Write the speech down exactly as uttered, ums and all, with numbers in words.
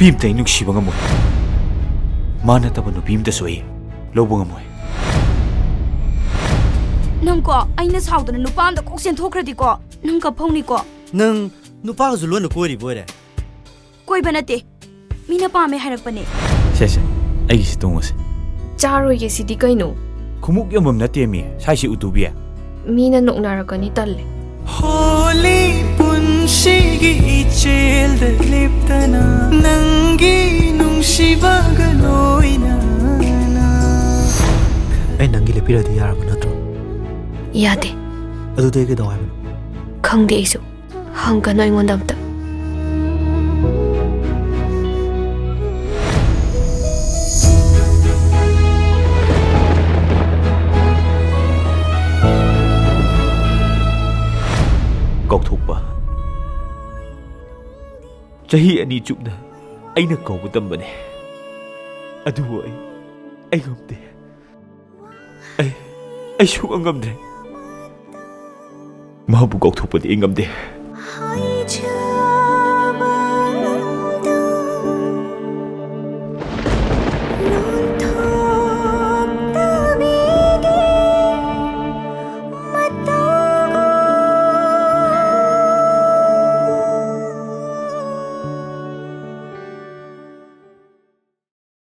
ꯅꯨꯄꯤ ꯑꯝꯇ ꯑꯩ ꯅꯨꯡꯁꯤꯕ ꯉꯝꯃꯣꯏ꯫ ꯃꯥ ꯅꯠꯇꯕ ꯅꯨꯄꯤ ꯑꯝꯇꯁꯨ ꯑꯩ ꯂꯧꯕ ꯉꯝꯃꯣꯏ꯫ ꯅꯪꯀꯣ, ꯑꯩꯅ ꯁꯥꯎꯗꯅ ꯅꯨꯄꯥ ꯑꯝꯗ ꯀꯣꯛ ꯆꯦꯟꯊꯣꯛꯈ꯭ꯔꯗꯤꯀꯣ, ꯅꯪ ꯀꯞꯐꯧꯅꯤꯀꯣ꯫ ꯅꯪ ꯅꯨꯄꯥꯒꯁꯨ ꯂꯣꯟꯅ ꯀꯣꯏꯔꯤꯕ ꯑꯣꯏꯔꯦ? ꯀꯣꯏꯕ ꯅꯠꯇꯦ, ꯃꯤꯅ ꯄꯥꯝꯃꯦ ꯍꯥꯏꯔꯛꯄꯅꯦ꯫ ꯁꯦ, ꯁꯦ, ꯑꯩꯒꯤꯁꯤ ꯇꯣꯡꯉꯁꯦ꯫ ꯆꯥꯔꯣꯏꯒꯦ ꯁꯤꯗꯤ ꯀꯩꯅꯣ? ꯈꯣꯡꯎꯞ ꯌꯣꯟꯐꯝ ꯅꯠꯇꯦꯃꯤ, ꯁ꯭ꯋꯥꯏꯁꯤ ꯎꯇꯨꯕꯤ꯫ ꯃꯤꯅ ꯅꯣꯛꯅꯔꯛꯀꯅꯤ, ꯇꯜꯂꯦ꯫ ꯍꯣꯂꯤ ꯄꯨꯟꯁꯤꯒꯤ ꯏꯆꯦꯜꯗ ꯂꯦꯞꯇꯅ ꯅꯪꯒꯤ ꯅꯨꯡꯁꯤꯕꯒ ꯂꯣꯏꯅꯅ꯫ ꯑꯩ ꯅꯪꯒꯤ ꯂꯦꯞꯄꯤꯔꯗꯤ ꯌꯥꯔꯕ ꯅꯠꯇ꯭ꯔꯣ? ꯌꯥꯗꯦ꯫ ꯑꯗꯨꯗꯤ ꯑꯩ ꯀꯩꯗꯧ ꯍꯥꯏꯕꯅꯣ? ꯈꯪꯗꯦ ꯑꯩꯁꯨ꯫ ꯍꯪꯒꯅꯨ ꯑꯩꯉꯣꯟꯗ ꯑꯝꯇ꯫ ꯀꯥꯎꯊꯣꯛꯄ꯫ ꯆꯍꯤ ꯑꯅꯤ ꯆꯨꯞꯅ ꯑꯩꯅ ꯀꯧꯕ ꯇꯝꯕꯅꯦ, ꯑꯗꯨꯕꯨ ꯑꯩ, ꯑꯩ ꯉꯝꯗꯦ꯫ ꯑꯩ, ꯑꯩ ꯁꯨꯛꯉꯝ ꯉꯝꯗ꯭ꯔꯦ꯫ ꯃꯍꯥꯛꯄꯨ ꯀꯥꯎꯊꯣꯛꯄꯗꯤ ꯑꯩ ꯉꯝꯗꯦ꯫